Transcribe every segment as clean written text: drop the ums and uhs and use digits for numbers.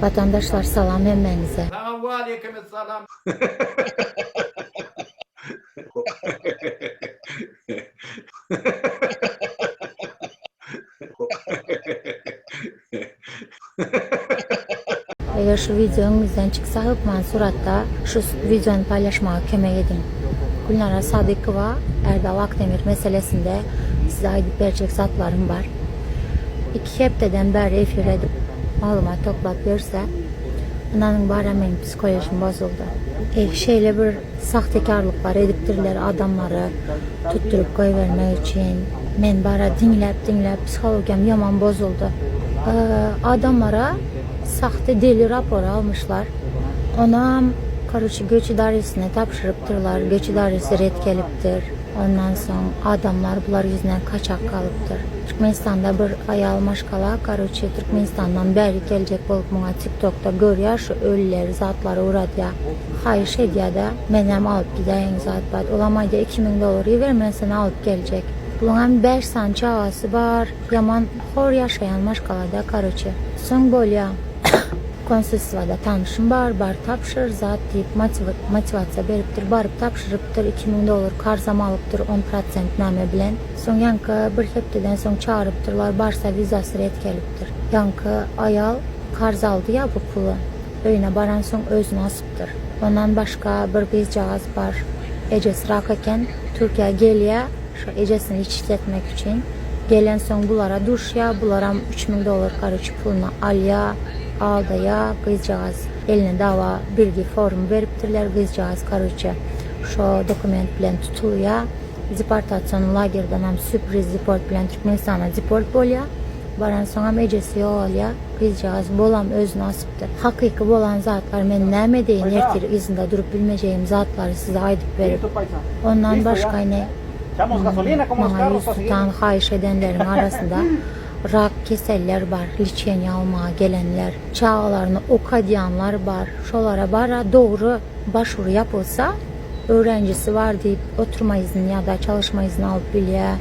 Watandaşlar salam hemmäňize. Saňa waleýkimessalam. Eger şu wideo öňüňizden çyksa hökman suratda şu wideony paýlaşmaga kömek ediň. Gülnara Sadykowa Erdal Akdemir meselesinde size aýdyp berjek zatlarym bar. Iki hepdeden bäri efir edip maglumat toplap ýörse, ynanyň bara meniň psiholojim bozuldy. Eh şeýle bir sahtekärlyklar edipdirler adamlary tutduryp goýbermek üçin. Men bara diňläp diňläp psihologiýam ýaman bozuldy. Adamlara sahte deli rapory almyşlar. Onam karoçi göç idaresine tabşyrypdyrlar. Göç idaresi ret gelipdir. Ondan soň adamlar bular ýüzünden kaçak galypdyr. Türkmenistanda bir aýal maşgala karoçi Türkmenistandan bäri geljek bolup muňa tiktokda görýär şu ölüleri zatlary ugradýar. Haýyş edýädä menem alyp gidäýiň zat bat. Olam aýdýar 2000 dollar iber men seni alyp geljek. Bulaňam bäş sany çagasy bar. Ýaman hor ýaşaýan maşgalada karoçe. Soň bolýa. Konsulstwada tanyşym bar, bar tabşyr zat diýip motiwasiýa beripdir. Baryp tabşyrypdyr, 2000 dollar karzam alypdyr on prosent name bilen. Soň ýaňky bir hepdeden soň çagyrypdyrlar, barsa wizasy ret gelipdir. Ýaňky aýal karz aldy ýa bu puly. Öýüne baransoň özüni asypdyr. Ondan başga bir gyzjagaz bar. Ejesi rak eken. Türkiýä gelýä şo ejesini içişletmek üçin. Gelensoň bulara duşýa, bularam 3000 dollar karoçi puluny alýa, aldaýa, gyzjagaz eline dawa bilgi formy beripdirler, gyzjagaz karoçe şo dokument bilen tutulýa. Deportasion lagerdenam sýupriz deport bilen Türkmenistana deport bolýa. Baransoňam ejesi ýogalýa. Gyzjagaz bolam özüni asypdyr. Hakyky bolan zatlar men näme edeýin ertir yzynda durup bilmejegim zatlary size aýdyp berip. Ondan başga ine maňa ýüz tutan haýyş edenleriň arasynda rak keseller bar, liçeniýa almaga gelenler, çagalaryny okadýanlar bar. Şolara bara dogry başwuru ýapylsa öwrenjisi bar diýip oturma izni ýa-da çalışma izni alyp bilýär.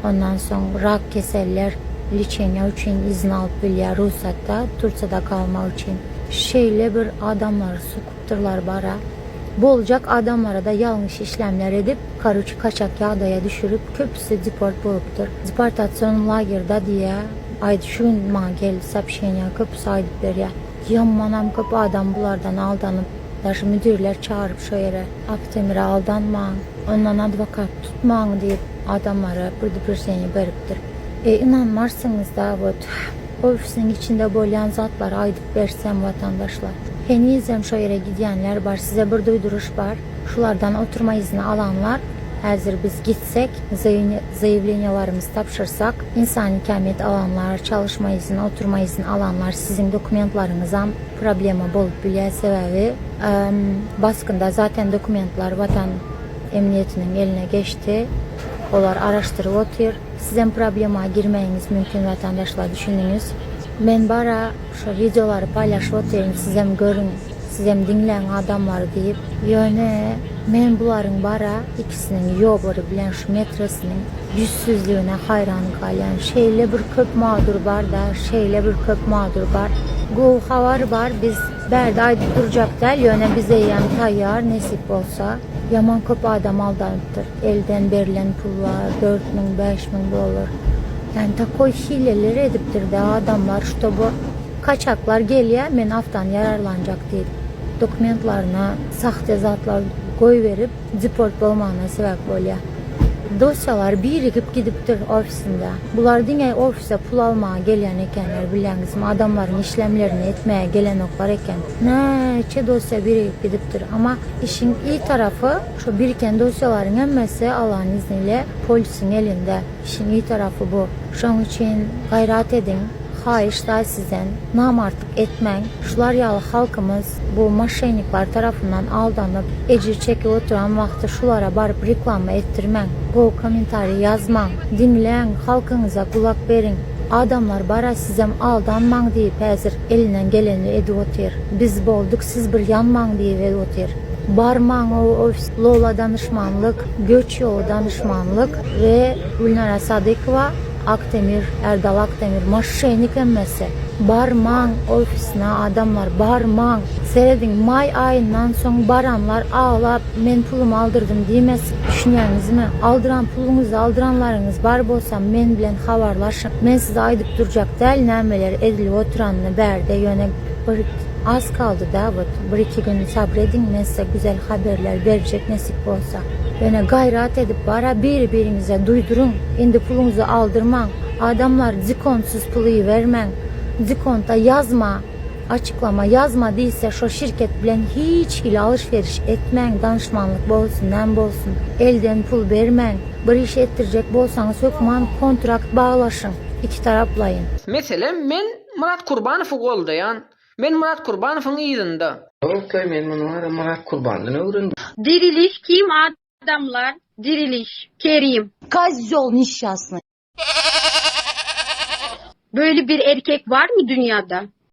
Ondan soň rak keseller liçeniýa üçin izin alyp bilýär rugsatda Tursiýada galmak üçin. Şeýle bir adamlary sokupdyrlar bara. Boljak adamlara-da ýalňyş işlemler edip, karoçi kaçak ýagdaýa düşürip, köpüsi deport bolupdyr. Deportasion lagerda diýýär. Aýdy şu gün maňa geldi soobşeniýa köpüsi aýdyp berýär. Ýamanam köp adam bulardan aldanyp, daşy müdirler çagyryp şo ýere, Aktemire aldanmaň, ondan adwokat tutmaň diýip adamlara predupreždeniýe beripdir. E ynanmarsyňyzda wot ofisiň içinde bolýan zatlary aýdyp bersem watandaşlar. Henizem şo ýere gidýänler bar size bir duýduryş bar şulardan oturma izni alanlar häzir biz gitsek zaýawleniýalarymyzy tabşyrsak insan ikamet alanlar çalyşma izni oturma izni alanlar siziň dokumentlaryňyzam problema bolup bilýär sebäbi baskynda zaten dokumentlar watan emniýetiniň eline geçdi olar araşdyryp otyr sizem problema girmegiňiz mümkin watandaşlar düşüniňiz men bara şo wideolary paýlaşyp otyryn sizem görüň sizem diňläň adamlary diýip ýöne men bularyň bara ikisiniň ýobory bilen şu metresiniň ýüzsüzligine haýran galýan şeýle bir köp magdur barda şeýle bir köp magdur bar gowy habar bar biz bärde aýdyp durjak däl ýöne biz eýýäm taýýar nesip bolsa ýaman köp adam aldanypdyr elden berlen pullar 4000 5000 dollar ýani takoý hileler edipdirda adamlar ştoby kaçaklar gelýä men aftan ýararlanjak diýip dokumentlaryna sahte zatlar goýberip deport bolmagyna sebäp bolýa. Dosýalar birigip gidipdir ofisinde. Bular diňe ofise pul almaga gelýän ekenler bilýäňizmi adamlaryň işlemlerini etmäge gelenoklar eken. Näçe dosýa birigip gidipdir. Ama işiň iyi tarapy şo biriken dosýalaryň hemmesi Allanyň izni ile polisiň elinde. Işiň iyi tarapy bu. Şoň üçin gaýrat ediň. Haýyş da sizden namartlyk etmäň. Şular ýaly halkymyz bu moşenniklar tarapyndan aldanyp ejir çekip oturan wagty şulara baryp reklama etdirmäň. Gowy kommentariý ýazmaň. Diňläň, halkyňyza gulak beriň. Adamlar bara sizem aldanmaň diýip häzir elinden gelenini edip otyr. Biz bolduk siz bir ýanmaň diýip edip otyr. Barmaň o ofis Lola danyşmanlyk, Göç ýoly danyşmanlyk we Gülnara Sadykowa. Akdemir, Erdal Akdemir moşennik hemmesi. Barmaň ofisine adamlar barmaň. Serediň maý aýyndan soň baranlar aglap men pulumy aldyrdym diýmesin. Düşünýäňizmi? Aldyran puluňyzy aldyranlaryňyz bar bolsa men bilen habarlaşyň. Men size aýdyp durjak däl nämeler edilip oturanyny bärde ýöne bir az kaldy da wot bir iki gün sabr ediň men size güzel haberler berjek nesip bolsa. Ýöne gaýrat edip bara biri biriňize duýduryň indi puluňyzy aldyrmaň adamlar dikontsiz pul ibermäň dikonta ýazma açyklama ýazma diýse şo şirket bilen hiç hili alyş beriş etmäň danyşmanlyk bolsun näme bolsun elden pul bermäň bir iş etdirjek bolsaňyz hökman kontrakt baglaşyň iki taraplaýyn. Meselem men Myrat Kurbanowy goldaýan. Men Myrat Kurbanowyň yzynda. Ýokla men muny wara Myrat Kurbandan öwrendim. Diriliş kim adamlar diriliş Kerim.